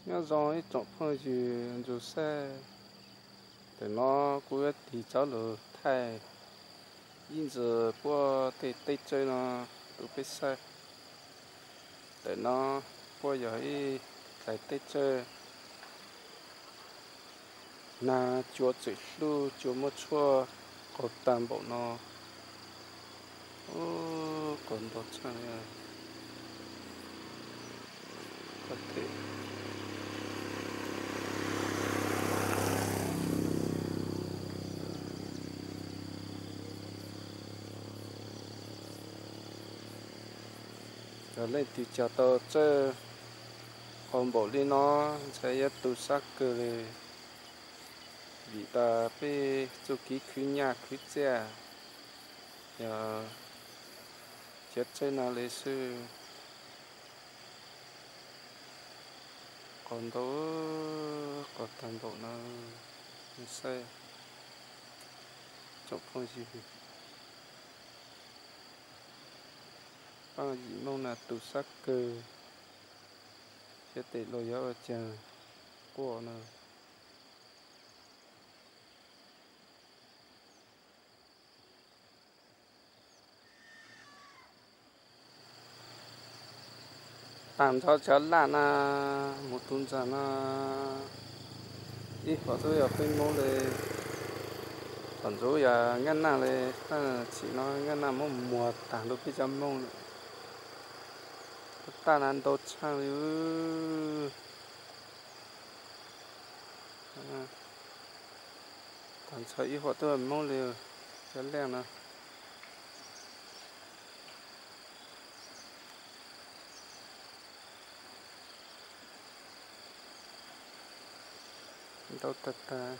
Nyob zoo ib tsoom phooj ywg ntsuag saib, ntawm no kuv yuav tig rov lug thaij ib ntsis puab tej teb tsawb no rau peb saib. Ntawm no puab yog ib dlaim teb tsawb nag cua txwm hlub cua muab tshuab qaug tag npaum no. Ub, qaug ntau tshaj li. Yog leej twg cog tau tsawb qaug npaum li no, ntshai yuav tu sab kawg li, vim tas peb txuj kev khwv nyaj khwv txiaj yog cov tsawb no li xwb. Qaug ntau, qaug tag npaum no, saib tsoom phooj ywg. Paab yim Moob na tu sab kawg, sab tes luag yuav ua caag quaj na. Taag nrho cov laj na, mus tus ntxag no, ib qhov twb yog peb Moob li. Thaum ntxov yog Nyab Naj li, tab sis no Nyab Naj muab muag taag lug peb cov Moob lawm. Taj na ntau tshaj li. Taag nrho ib qhov twb yog Moob li, cov laj no. Ntau tag tag.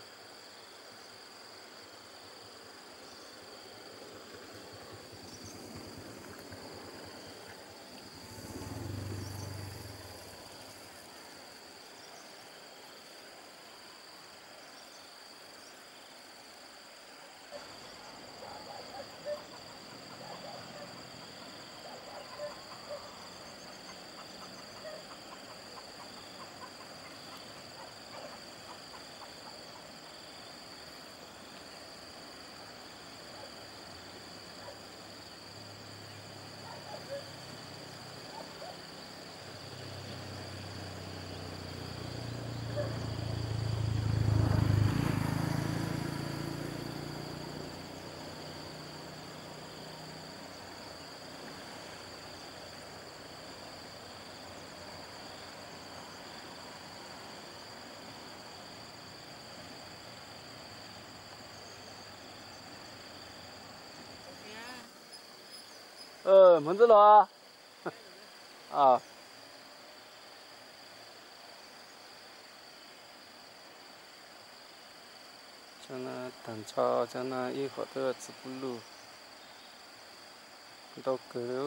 Hmoov ntxwb los. Cov no taag nrho, cov no ib qhov twb txwv pub luj ntau kawg li.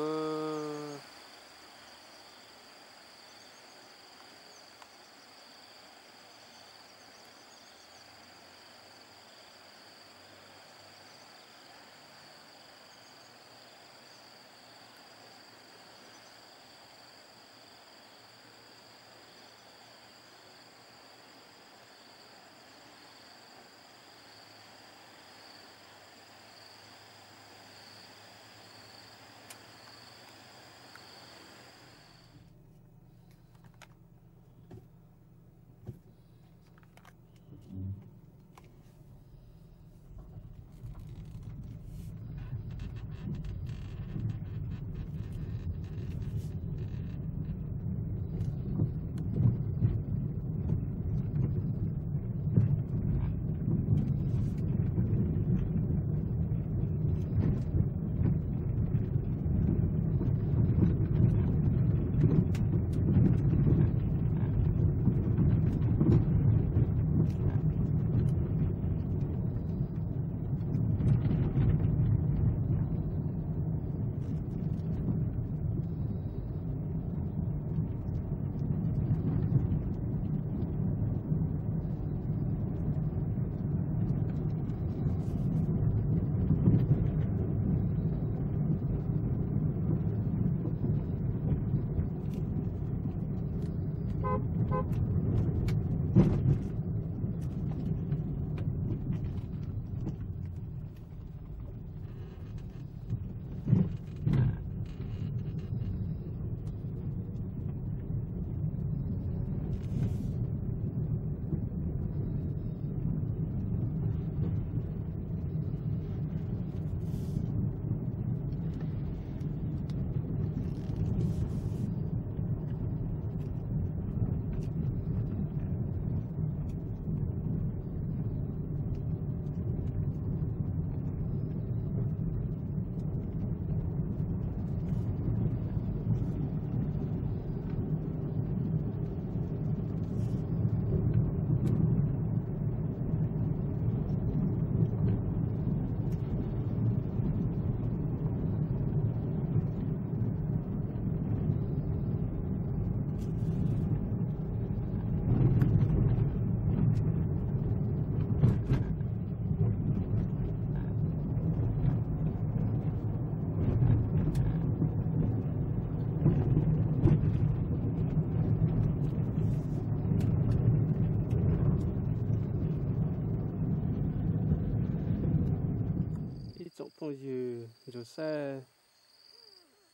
Phooj ywg ntsuag saib,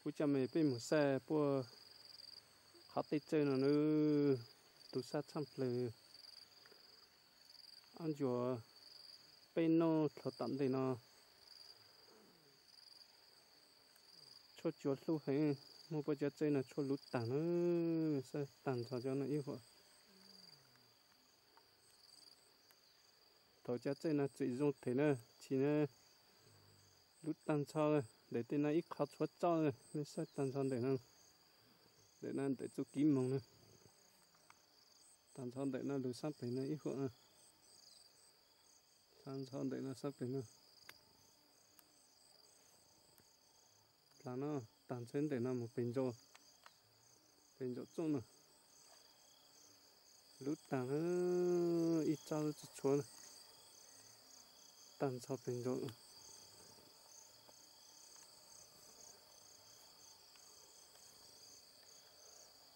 kuv coj me peb mus saib puag qhov tej txawj no nawb, tu sab tshaj plaws. Ob ntsuag peb hnub dhau tom ntej no tshuaj cua hlub heev, muaj puag cov txawj no tshuaj luv tag na, saib tag nrho cov no ib huam. Thaum cov txawj no txawm zoo them na, tsis na, luv tag nrho, ntawm tej no ib qho tshuav txoj, nej saib tag nrho ntawm no, ntawm no ntawm txuj kiv moog na, tag nrho ntawm no luv sab pem no ib huam, tag nrho ntawm no sab pem no. Dlav no tag nrho ntawm no mus pem ntsaum, pem ntsaum txooj no, luv tag, ib txoj lub tsis tshuav, tag nrho pem ntsaum.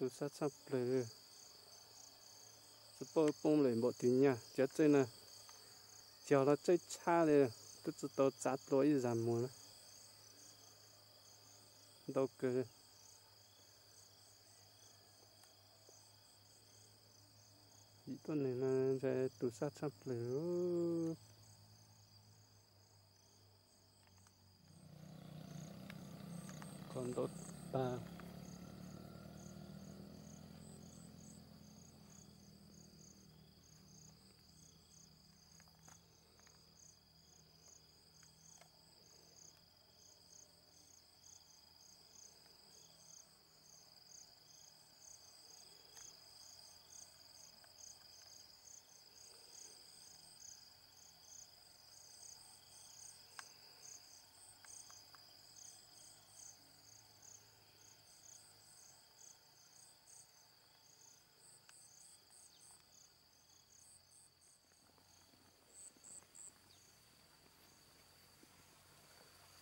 Tu sab tshaj plaws, tsis paub poob lawm npaum twg nyaj. Cov txawj no cog los txawj tshaj li, twb tsis tau txav dlua ib zag muag na, ntau kawg. Yim tuab neeg no ntshai tu sab tshaj plaws. Qhov ntau tag.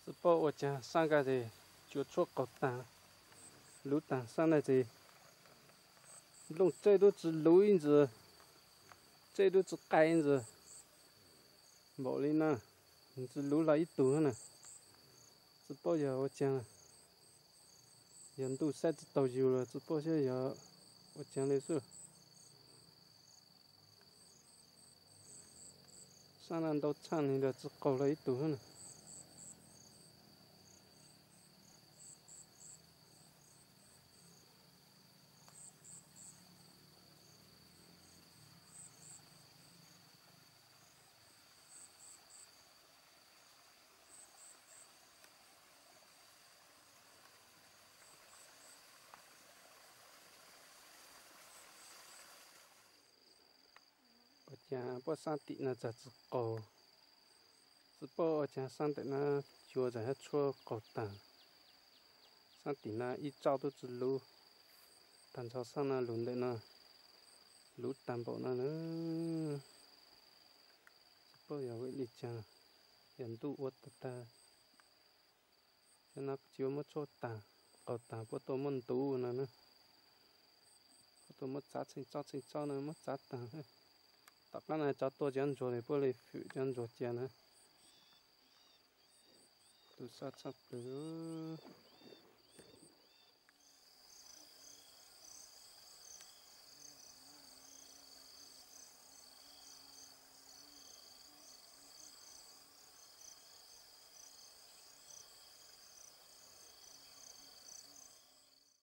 Tsis paub ua caag sab nqaij ces cua tshuaj qaug taag, luv taag sab nqaij ces nplooj tseb tub tsi luv ib ntsis, tseb tub tsi qai ib ntsis npaum li na, tsi luv hlo ib tug na. Tsis paub yog ua caag, yog ntuj saib tsis taus yus los tsis paub xyov yog ua caag li xwb. Sab no ntau tshaj li los tsis qaug hlo ib tug na. Ua caag puab sab tim no txawm tsis qaug, tsis paub ua caag sab ntawm no cua txawm hab tshuab qaug taag. Sab tim no ib txoj tub tsi luv, taag nrho sab no lug ntawm no luv taag npaum no na. Tsis paub yog vim li caag, yog ntuj ua tag tag. Cov no tsis muab tshuab taag, qaug taag puab tuaj muab ntuv no na. Puab tuaj muab txav tsheej txob tsheej txob no muab txav taag. Tom qab no cov tuaj cov ntsuag li puab li fwm cov ntsuag cia na. Tu sab tshaj plawg.